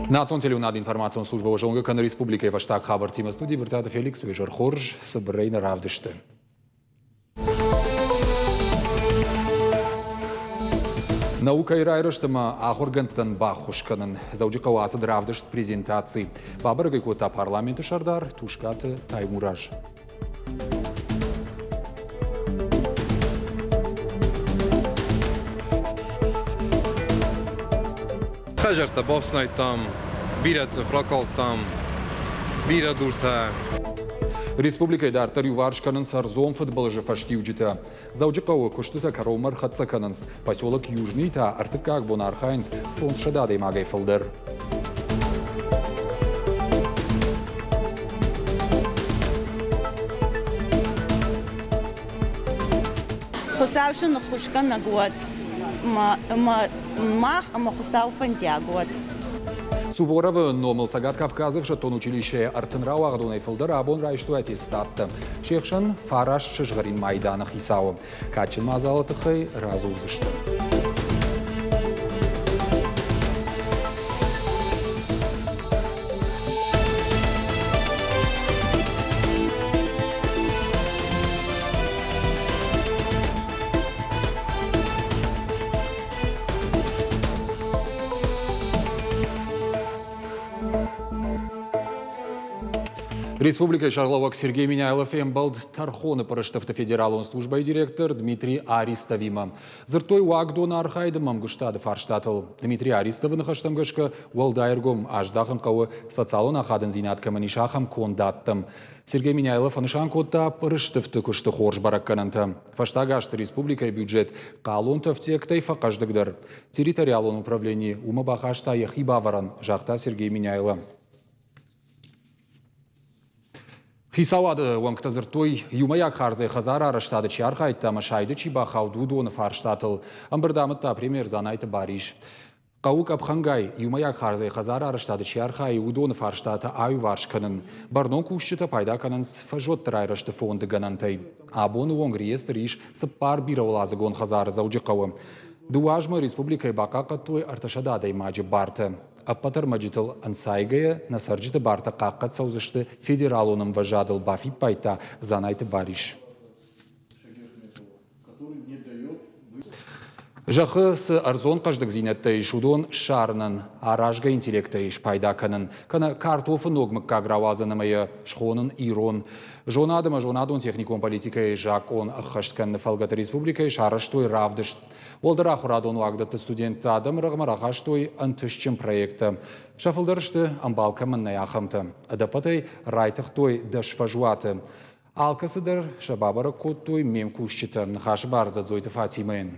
Национ телеуынады информацион службӕ уӕ зонгӕ кӕны республикӕйы фӕстаг хабӕрттимӕ. Студийы Брытъиаты Феликс уе зӕр хорз, цыбырӕй нӕ равдысты. Наукӕйы райрӕзт ӕмӕ ахуыргӕндтӕн баххуыс кӕнын. Дзӕуджыхъӕуы ацыд равдыст презентаци. Бабӕрӕг ӕй кодта парламенты сӕрдар Тускъаты Таймураз. Хӕдзӕрттӕ бафснайдтам, бирӕ цъыф ракалдтам, бирӕ дуртӕ. Республикӕйы дарддӕр иуварс кӕнынц ӕрдзон фыдбылызы фӕстиуджытӕ. Дзӕуджыхъӕуы куыстытӕ кӕронмӕ ӕрхӕццӕ кӕнынц. Поселок Южный та ӕртыккаг бон архайынц 500 адӕймагӕй фылдӕр. Хуыцау сын ныххуысгӕнӕг уӕд ӕмӕ мах ӕмӕ Хуыцау фӕндиаг уӕд. Суворовы номыл Цӕгат Кавказы ӕфсӕддон училищейы 30 рауагъдонӕй фылдӕр абон райстой аттестаттӕ. Се хсӕн фараст сызгъӕрин майданы хицауы. Кадджын мадзалы тыххӕй радзурдзысты. Республикӕйы сӕргълӕууӕг Сергей Меняйло фембӕлд тӕрхоны пъырыстыфты федералон службӕйы директор Дмитрий Аристовимӕ. Дзырдтой уагдоны архайды ӕмгуыстады фарстатыл. Дмитрий Аристовы ныхӕстӕм гӕсгӕ, уӕлдай ӕргом аздахын хъӕуы социалон ахадындзинад кӕмӕн ис, ахӕм кондадтӕм. Сергей Меняйло фӕнысан кодта пъырыстыфты куысты хорз бӕрӕггӕнӕнтӕ. Фӕстаг азты республикӕйы бюджет хъалонты ӕфтиӕгтӕй фӕхъӕздыгдӕр. Территориалон управлени уымӕ бахаста йӕхи бавӕрӕн, загъта Сергей Меняйло. Хицауады уӕнгтӕ дзырдтой, иумӕйаг хардзӕй хӕдзары арӕзтады чи архайдта ӕмӕ сайды чи бахауд, уыдоны фарстатыл. Ӕмбырд амыдта премьер Дзанайты Барис. Хъӕуы къӕпхӕнгай иумӕйаг хардзӕй хӕдзары арӕзтады чи архайы, уыдоны фарстатӕ аиуварс кӕнын. Бӕрнон кусджытӕ пайда кӕнынц фӕзуӕтты райрӕзты фонды гӕнӕнтӕй. Абоны онг реестры ис цыппар бирӕуӕладзыгон хӕдзары Дзӕуджыхъӕуы. Дыууӕ азмӕ республикӕйы бахъахъхъӕдтой 300 адӕймаджы бартӕ. Ӕппӕт ӕрмӕджытыл ӕнцайгӕйӕ нӕ цӕрджыты бартӕ хъахъхъӕд цӕудзысты федералон ӕмвӕзадыл, бафиппайдта Дзанайты Барис. Зӕххы цы ӕрдзон хъӕздыгдзинӕдтӕ ис, уыдон ссарынӕн аразгӕ интеллектӕй спайда кӕнын, кӕнӕ картофы ног мыггаг рауадзын ӕмӕ йӕ схонын ирон. Зонад ӕмӕ зонадон-техникон политикӕйы закъон ӕххӕст кӕныны фӕлгӕты республикӕйы сарӕзтой равдыст. Уӕлдӕр ахуырадон уагдӕтты студенттӕ адӕмы рӕгъмӕ рахастой ӕнтыстджын проекттӕ. Сӕ фылдӕр сты, ӕмбал кӕмӕн нӕй, ахӕмтӕ. Ӕдӕппӕтӕй райтыгътой 10 фӕзуаты. Алкӕцыдӕр сӕ бабӕрӕг кодтой ме мкусджытӕ, ныхасы бар Дзӕдзойты Фатимӕйӕн.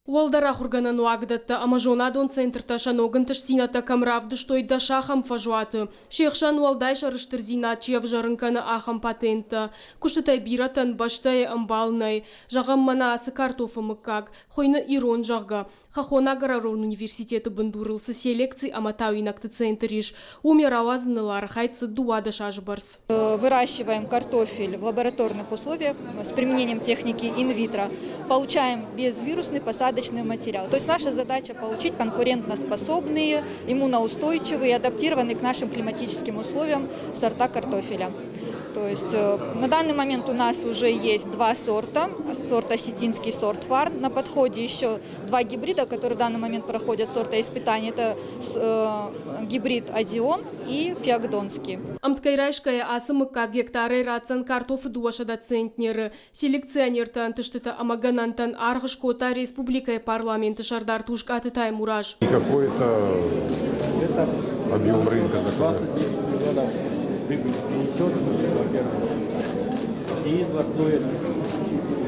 Уӕлдӕр ахуыргӕнӕн уагдӕттӕ ӕмӕ зонадон центртӕ сӕ ног ӕнтыстдзинӕдтӕ кӕм равдыстой 10 ахӕм фӕзуаты, се хсӕн уӕлдай сӕрыстырдзинад чи ӕвзӕрын кӕны, ахӕм патенттӕ. Куыстытӕй бирӕтӕн бӕстӕйы ӕмбал нӕй. Зӕгъӕм, мӕнӕ ацы картофы мыггаг, хуыйны ирон, зӕгъгӕ, Хӕххон аграрон университеты бындурыл цы селекци ӕмӕ тауинӕгты центр ис, уым йӕ рауадзыныл архайд цыд 12 азы бӕрц. Выращиваем картофель в лабораторных условиях с применением техники инвитро. Получаем безвирусный посадочный материал. То есть наша задача получить конкурентоспособные, иммуноустойчивые, адаптированные к нашим климатическим условиям сорта картофеля. То есть на данный момент у нас уже есть два сорта. Сорт осетинский, сорт фарн. На подходе еще два гибрида, которые в данный момент проходят сортоиспытания. Это гибрид Одион и Феогдонский. Ӕмткӕй райсгӕйӕ ацы мыггаг гектарӕй ратдзӕн картофы 200 центнеры. Селекционерты ӕнтыстытӕ ӕмӕ гӕнӕнтӕн аргъ скодта республикӕйы парламенты сӕрдар Тускъаты Таймураз. Какой-то объем рынка, который... 29 миллионов прибыль принесет, во-первых, и закроет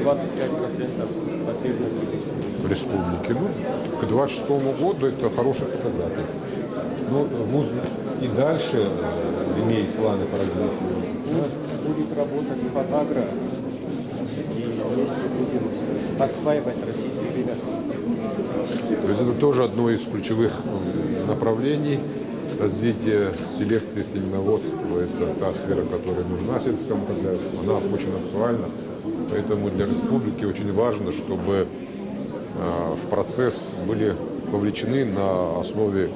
25% потребностей в республике. Ну, к 2026 году это хороший показатель. Но вуз и дальше имеет планы по развитию. ВУЗ будет работать с Фотагро, и вместе будем осваивать российский рынок. То есть это тоже одно из ключевых направлений развития селекции семеноводства. Это та сфера, которая нужна сельскому хозяйству, она очень актуальна. Поэтому для республики очень важно, чтобы в процесс были вовлечены на основе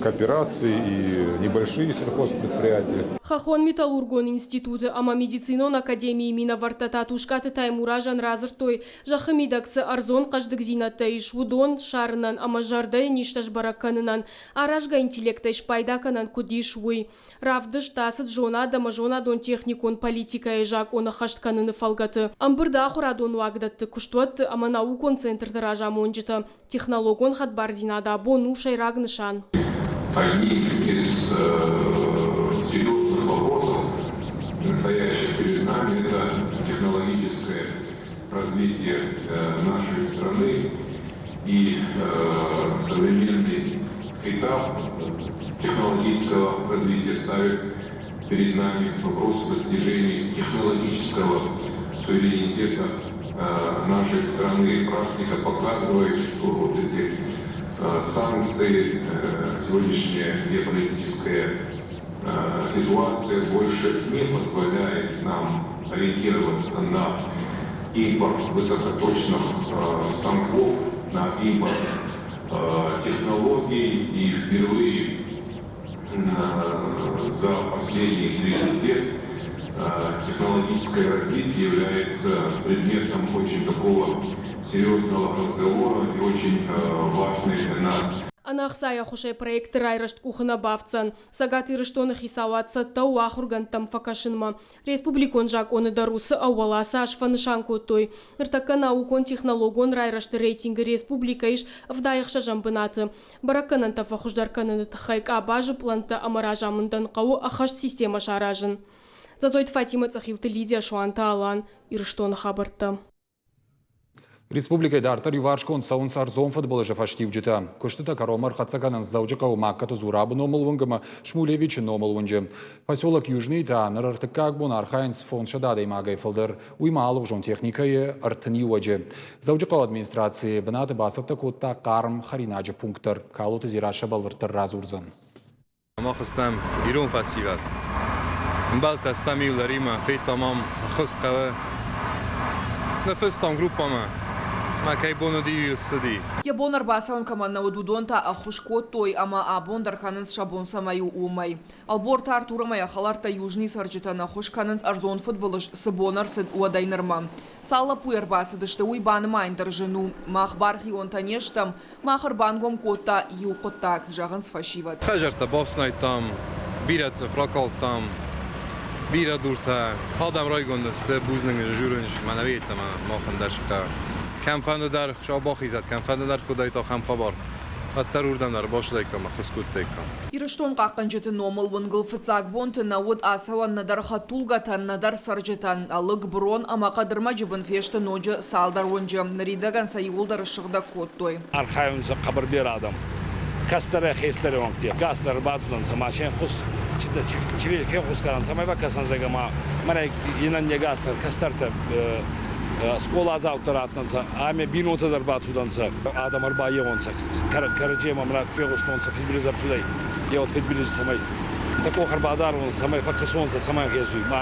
кооперации и небольшие сельхозпредприятия. Хӕххон-металлургон институты ӕмӕ медицинон академийы минӕвӕрттӕ та Тускъаты Таймуразӕн радзырдтой, зӕххы мидӕг цы ӕрдзон хъӕздыгдзинӕдтӕ ис, уыдон ссарынӕн ӕмӕ зӕрдӕйы низтӕ сбӕрӕг кӕнынӕн аразгӕ интеллектӕй спайда кӕнӕн куыд ис, уый. Равдыст ацыд зонад ӕмӕ зонадон-техникон политикӕйы закъон ӕххӕст кӕныны фӕлгӕты. Ӕмбырды ахуырадон уагдӕтты, куыстуӕтты ӕмӕ наукон центрты разамонджытӕ технологон хӕдбардзинад абон у сӕйраг нысан. Одним из серьезных вопросов, стоящих перед нами, это технологическое развитие нашей страны и современный этап технологического развития ставит перед нами вопрос достижения технологического суверенитета нашей страны. Практика показывает, что вот эти санкции, сегодняшняя геополитическая ситуация больше не позволяет нам ориентироваться на импорт высокоточных станков, на импорт технологий. И впервые за последние 30 лет технологическое развитие является предметом очень такого серьезного разговора и очень важный для нас. Ӕнӕхцайӕ хуызӕй проекты райрӕзт къухы нӕ бафтдзӕн. Цӕгат Ирыстоны хицауад цӕттӕ у ахуыргӕндтӕм фӕкӕсынмӕ. Республикон закъоны дӕр уыцы ӕууӕл ацы аз фӕнысан кодтой. Ныртӕккӕ наукон-технологон райрӕзты рейтингы республикӕ ис 76-ӕм бынаты. Бӕрӕггӕнӕнтӕ фӕхуыздӕр кӕныны тыххӕй къабазы пълӕнттӕ ӕмӕ разамындӕн хъӕуы ӕххӕст системӕ саразын. Дзӕдзойты Фатимӕ, Цъӕхилты Лидия, Суанты Алан, Ирыстоны хабӕрттӕ. Республикӕйы дарддӕр иуварсгонд цӕуынц ӕрдзон фыдбылызы фӕстиуджытӕ. Куыстытӕ кӕронмӕ ӕрхӕццӕ кӕнынц Дзӕуджыхъӕуы Магкаты Зурабы номыл уынг ӕмӕ Шмулевичы номыл уынджы. Поселок Южный та ныр ӕртыккаг бон архайынц 500 адӕймагӕй фылдӕр, уый ма алыгъуызон техникӕйы 31-ӕджы. Дзӕуджыхъӕуы администрацийы бынаты бацӕттӕ кодта хъарм хӕринаджы пункт дӕр. Калоты Дзерассӕ бӕлвырддӕр радзурдзӕн. Мах стӕм ирон фӕсивӕд. Ӕмбӕлттӕ стӕм иулӕримӕ, федтам ам ӕххуыс хъӕуы. Ныффыстам группӕмӕ. Мӕ кӕй бон уыди, уый ссыди. Йӕ бон ӕрбацӕуын кӕмӕн нӕ уыд, уыдон та ӕххуыс кодтой ӕмӕ абон дӕр кӕнынц сӕ бон цӕмӕй у, уымӕй. Ӕлборты Артур ӕмӕ йӕ хӕлӕрттӕ Южный цӕрджытӕн ӕххуыс кӕнынц ӕрдзон фыдбылыз цы бон ӕрцыд, уӕдӕй нырмӕ. Цал лӕппуйы ӕрбацыдысты, уый банымайын дӕр зын у. Мах бархионтӕ не стӕм, Мах ӕрбангом кодта иу хъуыддаг, зӕгъынц фӕсивӕд. Хӕдзӕрттӕ бафснайдтам, бирӕ цъыф ракалдтам, бирӕ дуртӕ. Адӕм райгонд сты, бузныг жюрин мӕнӕ ведтӕмӕ махӕн дӕр сытӕ. Кӕмфӕнды дӕр Хуыцау бахизӕд, кӕмфӕнды дӕр куыдӕй ахӕм хабар, уӕддӕр уырдӕм дӕр бацыдаиккам, ӕххуыс кодтаиккам. Ирыстон хъахъхъӕнджыты номыл уынгыл фыццаг бонты нӕ уыд ацӕуӕн нӕдӕр хӕдтулгӕтӕн, нӕдӕр цӕрджытӕн. Ӕлыг, брон ӕмӕ хъӕдырмӕджы бын фесты ноджы цалдӕр уынджы. Ныридӕгӕн сӕ иууылдӕр ссыгъдӕг кодтой. Архайунцӕ хъӕбӕр берӕ адӕм. Кӕстӕрӕй хестӕри уӕнгти гӕстӕр бацудӕнцӕ ма се нхус чи фенхус кӕнӕн, цӕмӕй бакӕсӕн зӕгъӕ ма мӕнӕ инӕн не гӕстӕр кӕстӕртӕ скъоладзаутӕ раттӕнцӕ, ӕма бийнонтӕ дӕр бацудӕнцӕ, адӕм ӕрбайеуонцӕ, кӕрӕдземӕ фегъустонцӕ фидбилиз ӕрцудӕй, еуӕд фидбилиз цӕмӕй сӕ къох ӕрбадарунцӕ, цӕмӕй фӕккӕсонцӕ, цӕмӕй ӕнгъезуй, ма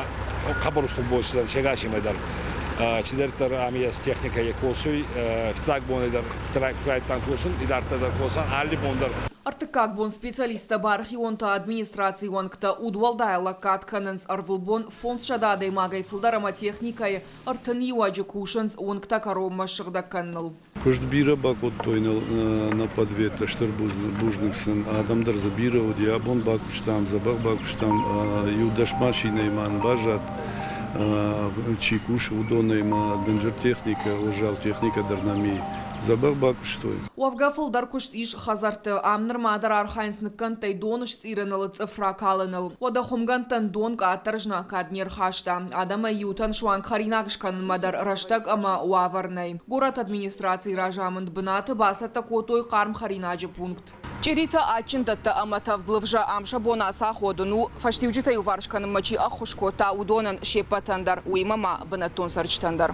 хъӕбӕр устур боз сегасемӕй дӕр. Чидӕриддӕр ами ес техникӕ е косуй, фиццаг бонӕй дӕр куд райдтан косун, идарддӕр дӕр косан, алли бон дӕр. Ӕртыккаг бон специалисттӕ бархионтӕ администрацийы уӕнгтӕ удуӕлдай лӕггад кӕнынц ӕрвылбон 500 адӕймагӕй фылдӕр ӕмӕ техникӕйы 31-ӕджы кусынц уынгтӕ кӕронмӕ ссыгъдӕг кӕныныл. Куыст бирӕ бакодтой нӕ подведтӕ, стыр бузныг сын. Адӕм дӕр дзы бирӕ уыди. Абон бакуыстам, дзӕбӕх бакуыстам. Иу дӕс машинӕйы ма нын баззад. Чи кусы, уыдонӕй ма дынджыр техникӕ, уӕззау техникӕ дӕр нӕм и. Дзӕбӕх бакуыстой. Уӕвгӕ фылдӕр куыст ис хӕдзӕртты. Ам нырма дӕр архайынц ныккӕндтӕй дон сцъирыныл, цъыф ракалыныл. Уӕдӕ хуымгӕндтӕн дон къаддӕр знаггад не рхаста. Адӕмӕй иутӕн суанг хӕринаг скӕнынмӕ дӕр рӕстӕг ӕмӕ уавӕр нӕй. Горӕты администрацийы разамынд бынаты бацӕттӕ кодтой хъарм хӕринаджы пункт. Чъиритӕ, адджын дӕттӕ ӕмӕ тӕвд лывзӕ ам сӕ бон ацаходын у, фӕстиуджытӕ иуварс кӕнынмӕ чи ӕххуыс кодта, уыдонӕн се ппӕтӕн дӕр, уыимӕ ма бынӕттон цӕрджытӕн дӕр.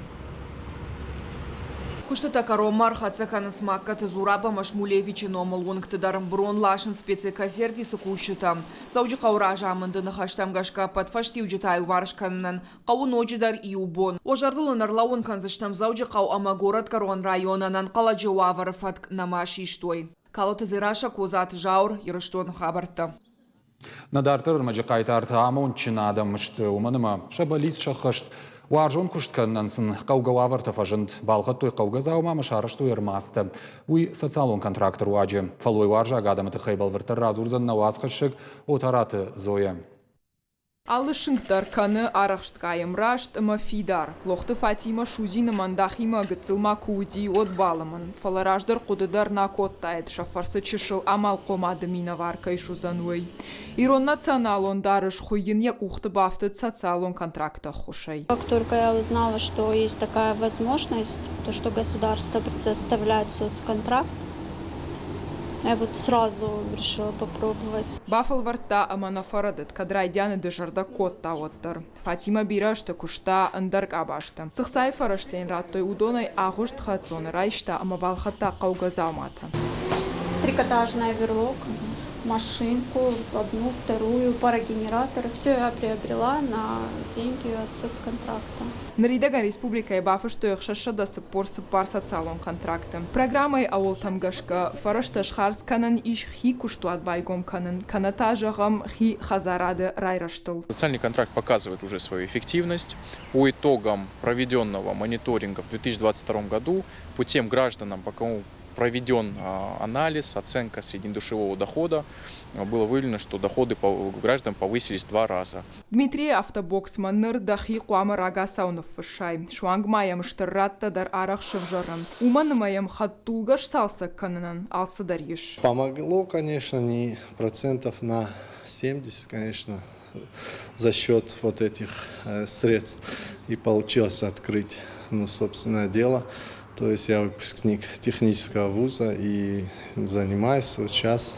Куыстытӕ кӕронмӕ ӕрхӕццӕ кӕнынц Магкаты Зураб ӕмӕ Шмулевичы номыл уынгты дӕр брон ласынц спецэкосервисы кусджытӕ. Дзӕуджыхъӕуы разамынды ныхӕстӕм гӕсгӕ ӕппӕт фӕстиуджытӕ аиуварс кӕнынӕн хъӕуы ноджыдӕр иу бон. Уӕ зӕрдыл ын ӕрлӕууын кӕндзыстӕм Дзӕуджыхъӕу ӕмӕ Горӕтгӕрон районы ӕнӕнхъӕлӕджы уавӕры фӕтк нӕма систой. Калоты Дзерассӕ, Козаты Зауыр, Ирыстоны хабӕрттӕ. Нӕ дарддӕр ӕрмӕджы хъайтартӕ амондджын адӕм сты, уымӕн ӕмӕ сӕ бӕллиц сӕххӕст. Уарзон куыст кӕнынӕн сын хъӕугӕ уавӕртӕ фӕзынд. Балхӕдтой хъӕугӕ дзаума ӕмӕ сарӕзтой ӕрмадзтӕ. Уый социалон контракты руаджы. Фӕллойуарзаг адӕмы тыххӕй бӕлвырддӕр радзурдзӕн нӕ уацхӕссӕг Отараты Зоя. Алы сынк дӕр кӕны арӕхстгай ӕмраст ӕмӕ фидар. Лохты Фатимӕ судзины мӕндахимӕ гыццыл ма куы уыди, уӕд балымӕн. Фӕлӕ раздӕр хъуыды дӕр нӕ кодтаид, сӕ фӕрцы чысыл амалхъомады минӕвар кӕй суыдзӕн, уый. Ирон националон дарӕс хуыйын йӕ къухты бафтыд социалон контракты ӕххуысӕй. Как только я узнала, что есть такая возможность, то что государство предоставляет соцконтракт, я вот сразу решила попробовать. Бафӕлвӕрдта ӕмӕ нӕ фӕрӕдыд, кӕд райдианы дызӕрдыг кодта, уӕддӕр. Фатимӕ бирӕ азты куыста ӕндӕр къабӕзты. Цы хцайы фӕрӕзтӕ йын радтой, уыдонӕй агъуыст хаццоны райста ӕмӕ балхӕдта хъӕугӕ дзауматӕ. Трикотажный оверлок, машинку, одну, вторую, парогенератор. Все я приобрела на деньги от соцконтракта. Ныридӕгӕн республикӕйы бафыстой 644 социалон контракты. Программӕйы ӕууӕлтӕм гӕсгӕ фӕрӕзтӕ схардз кӕнӕн ис хи куыстуат байгом кӕнын, кӕнӕ та, зӕгъӕм, хи хӕдзарады райрӕзтыл. Социальный контракт показывает уже свою эффективность. По итогам проведенного мониторинга в 2022 году по тем гражданам, по кому проведен анализ, оценка среднедушевого дохода, было выявлено, что доходы граждан повысились в два раза. Дмитрийы автобоксмӕ ныр дӕхи хъуамӕ рагацау ныффыссай. Суанг ма йӕм стыр рӕттӕ дӕр арӕх сӕвзӕры. Уымӕн ӕмӕ йӕм хӕдтулгӕ сцалцӕг кӕнынӕн алцыдӕр ис. Помогло, конечно, не процентов на 70, конечно, за счет вот этих средств и получилось открыть, ну, собственное дело. То есть я выпускник технического вуза и занимаюсь вот сейчас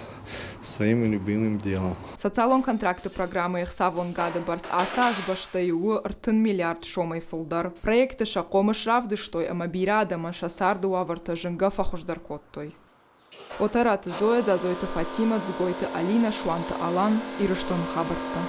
своим любимым делом. Социалон контракты программӕйы ӕхцавонгады бӕрц ацы аз бӕстӕйы у 30 миллиард сомӕй фылдӕр. Проекты сӕ хъомыс равдыстой ӕмӕ бирӕ адӕмӕн сӕ царды уавӕртӕ зынгӕ фӕхуыздӕр кодтой. Отараты Зоя, Дзадзойты Фатимӕ, Дзгойты Алинӕ, Суанты Алан, Ирыстоны хабӕрттӕ.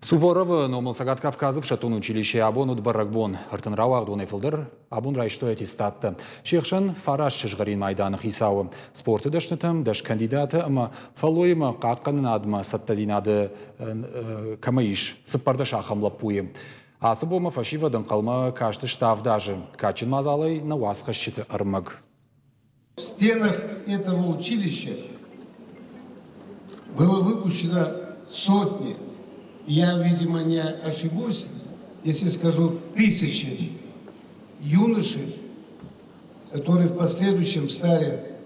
Суворовы номыл Цӕгат Кавказы ӕфсӕддон училищейы абон уыд бӕрӕгбон. 30 рауагъдонӕй фылдӕр абон райстой аттестаттӕ. Се хсӕн фараст сызгъӕрин майданы хицауы. Спорты дӕснытӕм 10 кандидаты ӕмӕ фӕллойимӕ хъахъхъӕнынадмӕ цӕттӕдзинады кӕмӕ ис, 14 ахӕм лӕппуйы. Ацы бонмӕ фӕсивӕд ӕнхъӕлмӕ кастысты авд азы. Кадджын мадзалӕй нӕ уацхӕсджыты ӕрмӕг. В стенах этого училища было выпущено сотни, я, видимо, не ошибусь, если скажу тысячи юношей, которые в последующем стали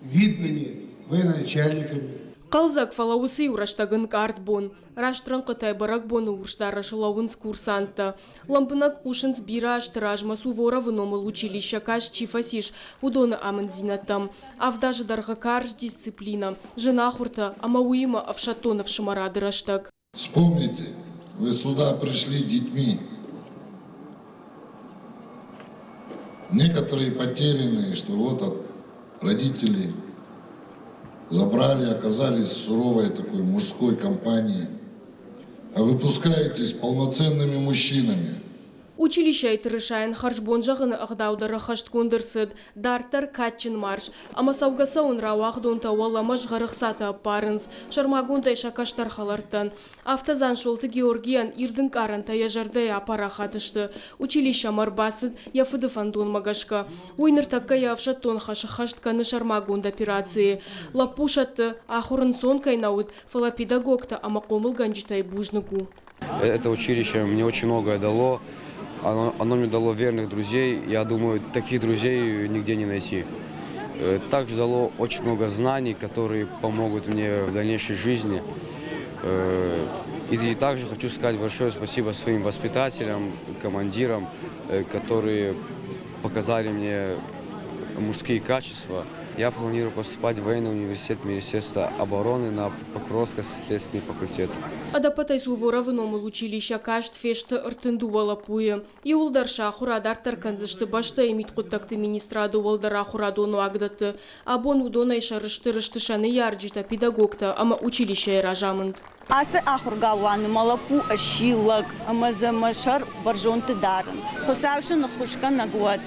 видными военачальниками. Хъӕлдзӕг, фӕлӕ уыцы иу рӕстӕг ӕнкъард бон. Раст рӕнхъытӕй бӕрӕгбоны урс дарӕсы лӕууынц курсанттӕ. Лӕмбынӕг хъусынц бирӕ азты размӕ Суворовы номыл училище каст чи фӕцис, уыдоны амынддзинӕдтӕм. Авд азы дӕргъы карз дисциплинӕ, зын ахуыртӕ ӕмӕ уыимӕ ӕфсӕддон ӕфсымӕрады рӕстӕг. Вспомните, вы сюда пришли детьми. Некоторые потерянные, что вот от родителей забрали, оказались в суровой такой мужской компании. А выпускаетесь полноценными мужчинами. Училищӕйы тырысайӕн хӕрзбон зӕгъыны ӕгъдау дӕр ӕххӕстгонд ӕрцыд. Дарддӕр кадджын марш. Ӕмӕ цӕугӕ-цӕуын рауагъдонтӕ уӕлӕмӕ згъӕры хцатӕ ӕппарынц, сӕрмагондӕй сӕ кӕстӕр хӕлӕрттӕн. Афтӕ Дзансолты Георгийӕн ирд ӕнкъарӕнтӕ йӕ зӕрдӕйы апарахат сты. Училищӕмӕ ӕрбацыд йӕ фыды фӕндонмӕ гӕсгӕ. Уый ныртӕккӕ йӕ ӕфсӕддон хӕс ӕххӕст кӕны сӕрмагонд операцийы. Лӕппу сӕтты, ахуыр ӕнцон кӕй нӕ уыд, фӕлӕ педагогтӕ ӕмӕ хъомылгӕнджытӕй бузныг у. Это училище мне очень многое дало. Оно мне дало верных друзей. Я думаю, таких друзей нигде не найти. Также дало очень много знаний, которые помогут мне в дальнейшей жизни. И также хочу сказать большое спасибо своим воспитателям, командирам, которые показали мне мужские качества. Я планирую поступать в военный университет Министерства обороны на прокурорско-следственный факультет. Ӕдӕппӕтӕй Суворовы номыл училищӕ каст фесты 32 лӕппуйы. Иууылдӕр сӕ ахуыр адарддӕр кӕндзысты бӕстӕйы мидхъуыддӕгты министрады уӕлдӕр ахуырадон уагдӕтты. Абон уыдонӕй сӕрыстыр сты сӕ ныййарджытӕ, педагогтӕ ӕмӕ училищӕйы разамынд. Ацы ахуыргалуаны мӕ лӕппу сси лӕг ӕмӕ дзы мӕ сӕр бӕрзондты дарын. Хуыцау сын ӕххуысгӕнӕг уӕд.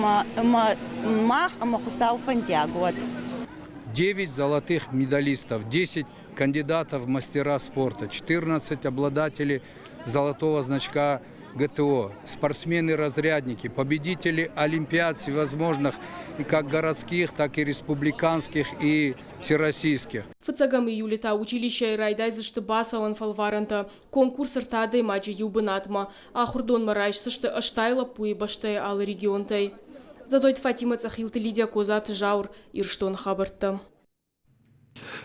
Мах ӕмӕ Хуыцау фӕндиаг уӕд. 9 золотых медалистов, 10 кандидатов в мастера спорта, 14 обладателей золотого значка ГТО, спортсмены-разрядники, победители олимпиад всевозможных, как городских, так и республиканских и всероссийских. Фыццӕгӕм июлы та училищӕйы райдайдзысты бацӕуӕн фӕлварӕнтӕ. Конкурс ӕртӕ адӕймаджы иу бынатмӕ. Ахуырдонмӕ райсдзысты 80 лӕппуйы бӕстӕйы алы регионтӕй. Дзӕдзойты Фатимӕ Цъӕхилты Лидия Козаты Зауыр, Ирыстоны хабӕрттӕ.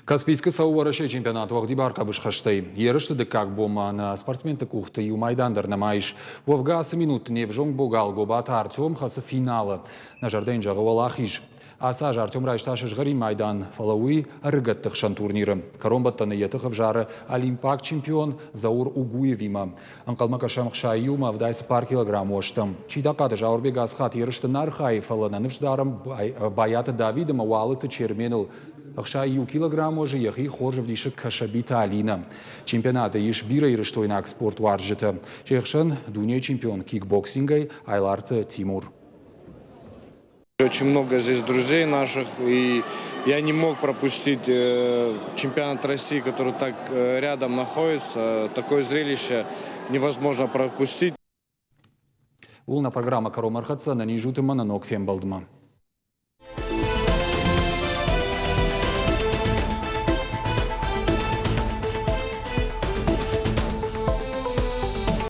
Каспийскы цӕуы Уӕрӕсейы чемпионат уӕгъдибар хъӕбысхӕстӕй. Ерысты дыккаг бонмӕ нӕ спортсменты къухты иу майдан дӕр нӕма ис. Уӕвгӕ ацы минут не взонг богал Гобаты Артем хӕцы финалы. Нӕ зӕрдӕ йын зӕгъы уӕлахиз. Ацы аз Артем райста сызгъӕрин майдан, фӕлӕ уый ӕрыгӕтты хсӕн турниры. Кӕронбӕттӕны йӕ тых ӕвзары олимпаг чемпион Заур Угуевимӕ. Ӕнхъӕлмӕ кӕсӕм хсай иумӕ 74 килограмм уӕзтӕм. Чидахъаты Зауырбег ацы хатт ерысты нӕ архайы, фӕлӕ нӕ ныфс дарӕм Байаты Давид ӕмӕ Уалыты Черменыл. 61 килограмм уӕзы йӕхи хорз ӕвдисы Кӕсӕбиты Алинӕ. Чемпионаты ис бирӕ ирыстойнаг спортуарзджытӕ. Се хсӕн дунейы чемпион кикбоксингӕй Айларты Тимур. Очень много здесь друзей наших, и я не мог пропустить чемпионат России, который так рядом находится. Такое зрелище невозможно пропустить. Ууыл нӕ программӕ кӕронмӕ ӕрхӕццӕ, ӕнӕниз ут ӕмӕ нӕ ног фембӕлдмӕ.